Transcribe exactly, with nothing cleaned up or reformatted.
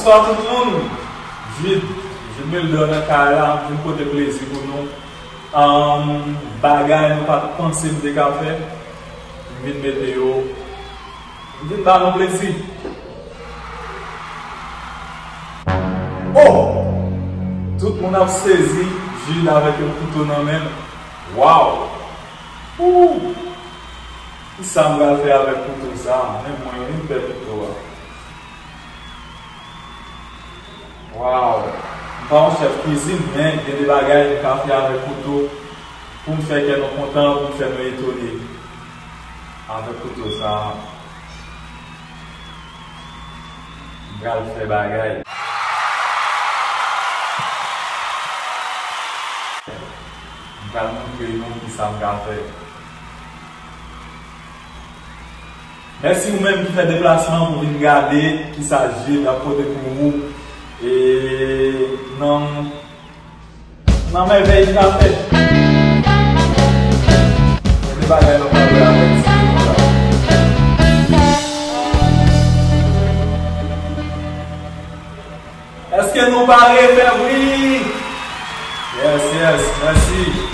Bonswa tout moun. Jid, Jid Mildan nan kay la, m vin pote plezi pou nou. Ahn, bagay nou pa t panse m te ka fè, m vin mete yo, m vin ba nou plezi. Oh! Tout moun ap sezi, Jid avèk yon kouto nan men l. Waw! Ooh! Kisa m pral fè avèk kouto sa a? Menm mwen, wi, m pè kouto a. Waw! M pa yon chèf kwizin, men gen de bagay m ka fè avèk kouto pou m fè kè nou kontan, pou m fè nou etone avèk kouto sa a. M pral fè bagay. M pral montre nou kisa m ka fè. Mèsi ou menm ki fè deplasman pou vin gade kisa Jid ap pote pou ou. E nan, nan mèvèy li ka fè. Gen de bagay nou pale avèk ti nou la. Èske nou pare? Fè bri! Yes, yes, mèsi.